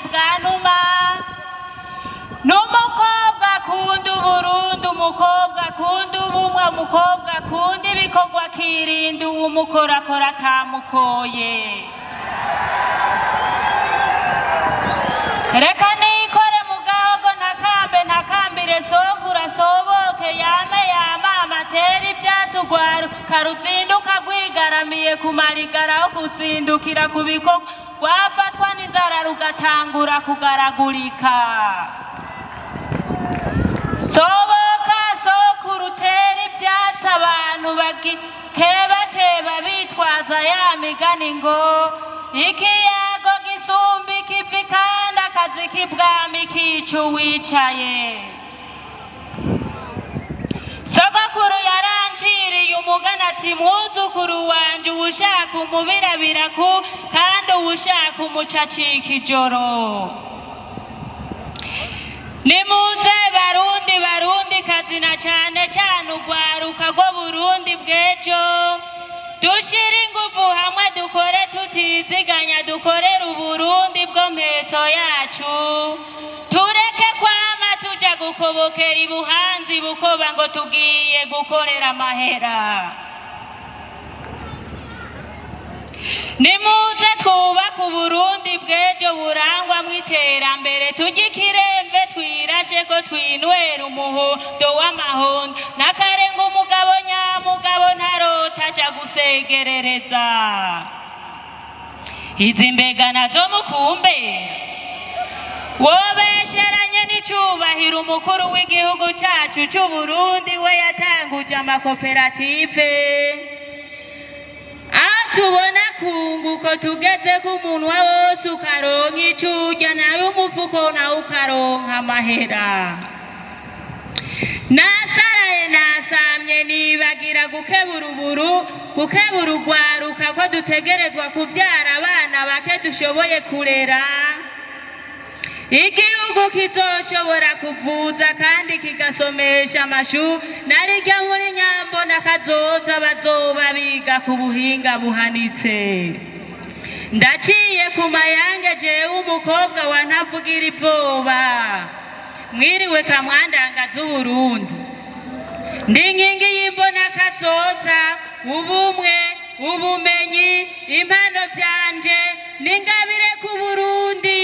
Bwantuma n'umukobwa akunda Uburundi, umukobwa akunda ubumwe, umukobwa akunda ibikorwa, akirinda uwumukorakora atamukoye. Reka nikore mu gahogo, ntakambe ntakambire sokura soboke, yame yamama atere ivyatsi ugwaruka ruzinduka rwigaramiye ku marigara aho kuzindukira ku bikorwa, rwafatwa n'inzara rugatangura kugaragurika. Soboka sokuru, utera ivyatsi abantu bagikebakeba bitwaza ya migani ngo ikiyago gisumba ikivi kandi akazi k'ibwami kica uwicaye. Sogokuru yaranciriye umugani ati: "Mwuzukuru wanje, uwushaka umubirabira ku kandi uwushaka umuca acika ijoro." Nimuze Barundi, Barundi kazi, na cane cane urwaruka rwo Burundi bw'ejo, dushire inguvu hamwe, dukore tutiziganya, dukorere Uburundi bwo mpetso yacu, tureke kwama tuja gukobokera ibuhanzi bukoba ngo tugiye gukorera amahera. Nimuze twubake Uburundi bw'ejo burangwamwo iterambere, tujye ikiremve twirashe ko twinywera umuhondo w'amahondo n'akarenga. Umugabo nyamugabo ntarota aja gusegerereza. Izi mbega nazo mukumbera wobesheranye n'icubahiro umukuru w'igihugu cacu c'Uburundi, we yatanguje amakoperative, aho tubona kunguko tugeze ku munwa wose ukaronka ico urya, nayo umufuko nawe ukaronka amahera. Nasaraye nasamye nibagira gukebura uburu gukebura urwaruka ko dutegerezwa kuvyara abana bake dushoboye kurera, igihugu kizoshobora kuvuza kandi kigasomesha amashu narirya muri nyambo na kazoza bazoba biga ku buhinga buhanitse. Ndaciye ku mayange, jewe umukobwa wa ntavugira ibwoba. Mwiriwe kamwandanga z'Uburundi, ndi inkingi y'imbona kazoza, ubumwe, ubumenyi, impano vyanje n'ingabire ku Burundi.